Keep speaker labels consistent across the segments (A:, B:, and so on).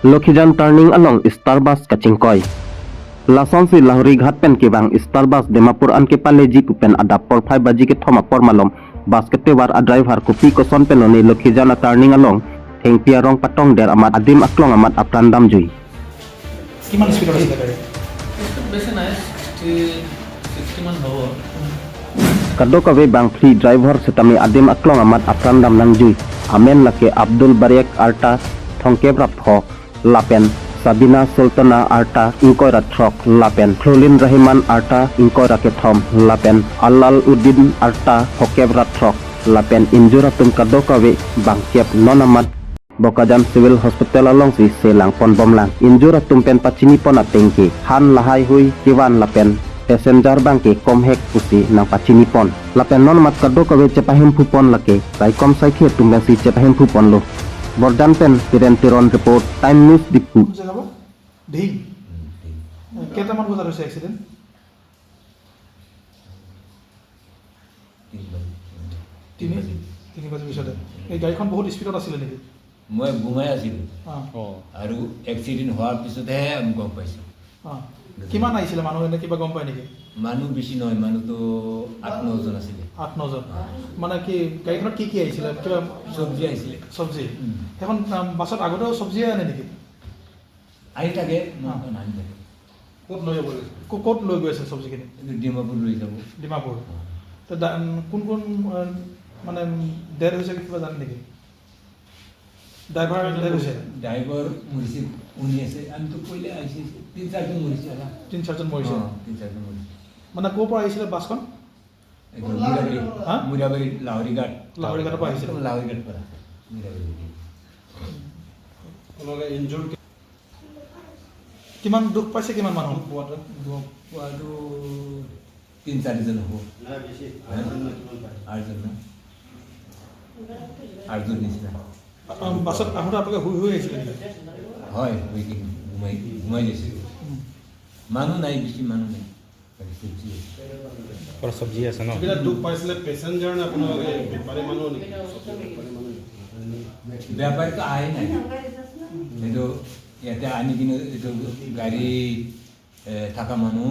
A: Lokhijan turning along Star Bus kachingkoi. Lason si Lahori Ghat pen ke bang Star Bus Dimapur an ke pale jeep pen adap por 5 baji ke thoma por malom bus ke tewar a driver ko pi ko son pen loni Lokhijan a turning along thengpia rong patong der amat adim aklong amat apran dam jui.
B: কিমান স্পীডত আছিলে গাড়ী?
C: Speed বেছি নাই, 60 মান হ'ব।
A: Kado kawe bang free driver setami adim aklong amat apran dam nang jui amen lake Abdul Barek arta thongkebra pho lapen Sabina Sultana arta ingkoira throk lapen Khlolin Rahiman arta ingkoira ke thom lapen Alal Uddin arta hokebra throk lapen injura tum kado kawe bang kep nonamat Bokajan Civil Hospital along si selang pon bomlang injura tumpen pachini pon atengki han lahai hui kiwan lapen passenger bangke kom hek pusi nang pachini pon lapen non mat kado kawe chepahim phupon lake sai kom sai khe tumben si chepahim phupon lo Borjan pen Tiren Tiron report, Time News, Diphu.
B: কোন জেগা বাৰু? ঢিং। কেইটামান বজাত হৈছে accident? তিনি তিনি বাজি পিছতে। এই গাড়ীখন বহুত স্পীডত আছিলে নেকি?
D: মই ঘুমাই আছিলোঁ। আৰু এক্সিডেণ্ট হোৱাৰ পিছতহে আমি গম পাইছোঁ।
B: অঁ, কিমান আহিছিলে মানুহ, এনে কিবা গম পায় নেকি?
D: মানুহ বেছি নহয়, মানুহটো 8-9জন আছিলে।
B: 8-9জন। মানে কি গাড়ীখনত কি কি আহিছিলে কিবা?
D: চব্জি আহিছিলে।
B: চব্জি। সেইখন বাছত আগতেও চব্জিয়ে আনে নেকি?
D: আহি থাকে, মানুহখন আহি থাকে।
B: ক'ত লৈ যাব? ক'ত লৈ গৈ আছে চব্জিখিনি?
D: এইটো ডিমাপুৰ লৈ যাব।
B: ডিমাপুৰ। তো কোন কোন মানে ডেড হৈছে কিবা জানে নেকি? ড্ৰাইভাৰ ডেড হৈছে?
D: ড্ৰাইভাৰ মৰিছে, শুনি আছে। আমিতো পहिले আহিছে, তিনি চাৰিজন মৰিছে।
B: তিনি চাৰিজন মৰিছে।
D: অঁ, তিনি চাৰিজন মৰিছে।
B: মানে ক'ৰ পৰা আহিছিলে বাছখন?
D: এইটো মূৰাবাৰী।
B: হা?
D: মূৰাবাৰী, লাহৰীঘাট।
B: লাহৰীঘাটৰ পৰা আহিছিলে?
D: লাহৰীঘাট পৰা মূৰাবাৰী।
B: কিমান দুখ পাইছে, কিমান মানুহ?
D: দুখ পোৱাটো তিনি চাৰিজন হ'ব। আঠজন না, আঠজন নিচিনা।
B: বাছত আহোঁতে আপোনালোকে শুই শুই আহিছিলে নেকি?
D: হয়, শুই কিনে ঘুমাই ঘুমাই গৈছিলোঁ। মানুহ নাই, বেছি মানুহ নাই, বাকী চব্জি আছে।
E: পৰা চব্জি আছে ন?
F: যিবিলাক দুখ পাইছিলে, পেচেঞ্জাৰ নে আপোনালোকে বেপাৰী মানুহ নেকি? বেপাৰী মানুহ নেকি?
D: বেপাৰীটো আহে নাই। সেইটো ইয়াতে আনি কিনে এইটো গাড়ী থকা মানুহ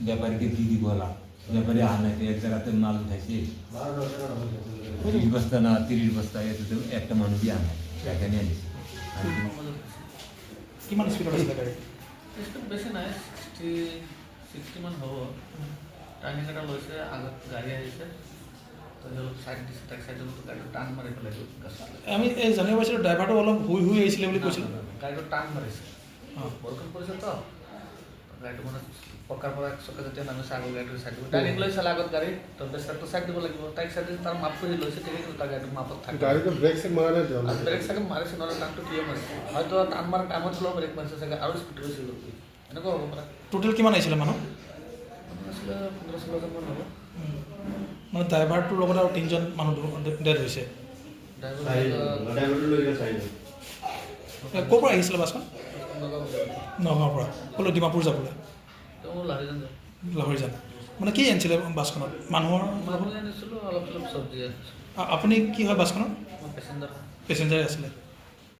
D: বেপাৰীকে দি দিব লাভ। বেপাৰী অহা নাই, এক জেগাতে মাল উঠাইছে 30 বস্তা না 30 বস্তা। ইয়াতে একটা মানুহ বি অহা নাই, সেইকাৰণে আনিছে।
B: কিমান স্পীডত আছিলে গাড়ী?
C: স্পীড বেছি নাই, 60 মান হ'ব। টাৰ্ণিং এটা লৈছে, আগত গাড়ী আহিছে, তো সি অলপ ছাইড দিছে, তাক ছাইডত গাড়ীটো টান মাৰি পেলাই গছত।
B: আমি এই জানিব পাৰিছিলোঁ ড্ৰাইভাৰটো অলপ শুই শুই আহিছিলে বুলি কৈছিল।
C: গাড়ীটো টান মাৰিছে। বৰষুণ পৰিছে তো গাড়ীটো মানে পকাৰ পৰা এক চকা যেতিয়া নামিছে, আগৰ গাড়ীটো চাইড দিব, টাৰ্ণিং লৈ চালে আগত গাড়ী তো বেচাৰটো চাইড দিব লাগিব। তাইক চাইড দিছে, তাৰ মাপটো সি লৈছে ঠিকেই, কিন্তু তাৰ গাড়ীটো মাপত থাকে।
F: গাড়ীটো ব্ৰেক চেক মৰা নাই তেওঁলোকে?
C: ব্ৰেক চাগে মাৰিছে, নহ'লে টানটো কিয় মাৰিছে? হয়তো টান মাৰা টাইমত হ'লেও ব্ৰেক মাৰিছে চাগে আৰু স্পীড গৈছিল, এনেকুৱা হ'ব পাৰে।
B: টোটেল কিমান আহিছিলে মানুহ?
C: মানুহ আছিলে 15-16জনমান হ'ব।
B: মানে ড্ৰাইভাৰটোৰ লগত আৰু তিনিজন মানুহ ডেড হৈছে?
C: ড্ৰাইভাৰ।
B: ক'ৰ পৰা আহিছিলে বাছখন? নগাঁৱৰ পৰা। ক'লৈ? ডিমাপুৰ যাবলৈ?
C: তেওঁ লাহৰিজান যায়।
B: লাহৰীজান। মানে কি আনিছিলে বাছখনত মানুহৰ?
C: মানুহ আনিছিলোঁ, অলপ চলপ চব্জি আনিছিলোঁ।
B: আপুনি কি হয় বাছখনত?
C: মই পেচেঞ্জাৰ।
B: পেচেঞ্জাৰে আছিলে।